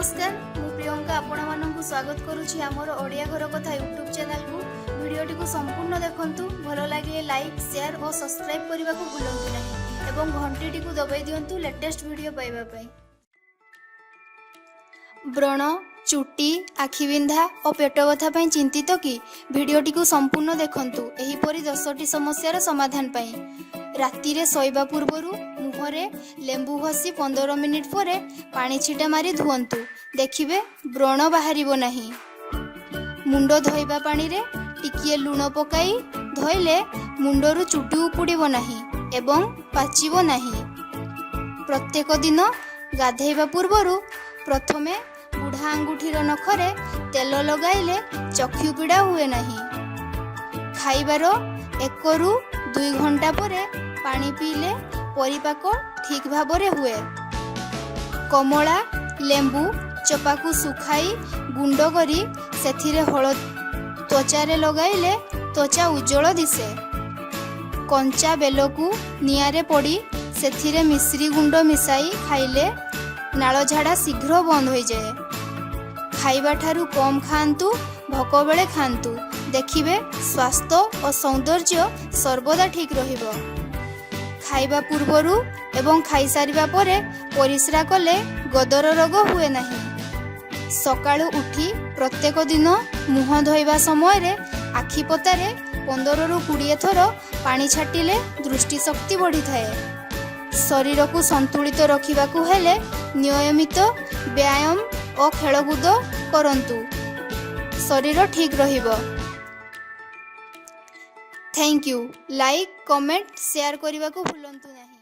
ନମସ୍କାର, ମୁଁ ପ୍ରିୟଙ୍କା ଆପଣମାନଙ୍କୁ ସ୍ୱାଗତ କରୁଛି ଆମର ଓଡ଼ିଆ ଘର କଥା ୟୁଟ୍ୟୁବ୍ ଚ୍ୟାନେଲକୁ। ଭିଡ଼ିଓଟିକୁ ସମ୍ପୂର୍ଣ୍ଣ ଦେଖନ୍ତୁ। ଭଲ ଲାଗିଲେ ଲାଇକ୍, ସେୟାର ଓ ସବସ୍କ୍ରାଇବ୍ କରିବାକୁ ଭୁଲନ୍ତୁ ନାହିଁ ଏବଂ ଘଣ୍ଟିଟିକୁ ଦବାଇ ଦିଅନ୍ତୁ ଲେଟେଷ୍ଟ ଭିଡ଼ିଓ ପାଇବା ପାଇଁ। ବ୍ରଣ, ଚୁଟି, ଆଖିବିନ୍ଧା ଓ ପେଟ ବ୍ୟଥା ପାଇଁ ଚିନ୍ତିତ କି? ଭିଡ଼ିଓଟିକୁ ସମ୍ପୂର୍ଣ୍ଣ ଦେଖନ୍ତୁ ଏହିପରି 10ଟି ସମସ୍ୟାର ସମାଧାନ ପାଇଁ। ରାତିରେ ଶୋଇବା ପୂର୍ବରୁ ମୁହଁରେ ଲେମ୍ବୁ ଘଷି 15 ମିନିଟ୍ ପରେ ପାଣି ଛିଟା ମାରି ଧୁଅନ୍ତୁ। ଦେଖିବେ, ବ୍ରଣ ବାହାରିବ ନାହିଁ। ମୁଣ୍ଡ ଧୋଇବା ପାଣିରେ ଟିକିଏ ଲୁଣ ପକାଇ ଧୋଇଲେ ମୁଣ୍ଡରୁ ଚୁଟି ଉପୁଡ଼ିବ ନାହିଁ ଏବଂ ପାଚିବ ନାହିଁ। ପ୍ରତ୍ୟେକ ଦିନ ଗାଧେଇବା ପୂର୍ବରୁ ପ୍ରଥମେ ବୁଢ଼ା ଆଙ୍ଗୁଠିର ନଖରେ ତେଲ ଲଗାଇଲେ ଚକ୍ଷୁ ପୀଡ଼ା ହୁଏ ନାହିଁ। ଖାଇବାର 1ରୁ 2 ଘଣ୍ଟା ପରେ ପାଣି ପିଇଲେ ପରିପାକ ଠିକ୍ ଭାବରେ ହୁଏ। କମଳା, ଲେମ୍ବୁ ଚୋପାକୁ ଶୁଖାଇ ଗୁଣ୍ଡ କରି ସେଥିରେ ହଳଦୀ ତ୍ୱଚାରେ ଲଗାଇଲେ ତ୍ୱଚା ଉଜ୍ଜଳ ଦିଶେ। କଞ୍ଚା ବେଲକୁ ନିଆଁରେ ପୋଡ଼ି ସେଥିରେ ମିଶ୍ରି ଗୁଣ୍ଡ ମିଶାଇ ଖାଇଲେ ନାଳ ଝାଡ଼ା ଶୀଘ୍ର ବନ୍ଦ ହୋଇଯାଏ। ଖାଇବା ଠାରୁ କମ୍ ଖାଆନ୍ତୁ, ଭୋକ ବେଳେ ଖାଆନ୍ତୁ। ଦେଖିବେ, ସ୍ୱାସ୍ଥ୍ୟ ଓ ସୌନ୍ଦର୍ଯ୍ୟ ସର୍ବଦା ଠିକ୍ ରହିବ। ଖାଇବା ପୂର୍ବରୁ ଏବଂ ଖାଇସାରିବା ପରେ ପରିସ୍ରା କଲେ ଗଦର ରୋଗ ହୁଏ ନାହିଁ। ସକାଳୁ ଉଠି ପ୍ରତ୍ୟେକ ଦିନ ମୁହଁ ଧୋଇବା ସମୟରେ ଆଖି ପତାରେ 15ରୁ 20 ଥର ପାଣି ଛାଟିଲେ ଦୃଷ୍ଟିଶକ୍ତି ବଢ଼ିଥାଏ। ଶରୀରକୁ ସନ୍ତୁଳିତ ରଖିବାକୁ ହେଲେ ନିୟମିତ ବ୍ୟାୟାମ ଓ ଖେଳକୁଦ କରନ୍ତୁ, ଶରୀର ଠିକ୍ ରହିବ। Thank you. Like, comment, share କରିବାକୁ ଭୁଲନ୍ତୁ ନାହିଁ।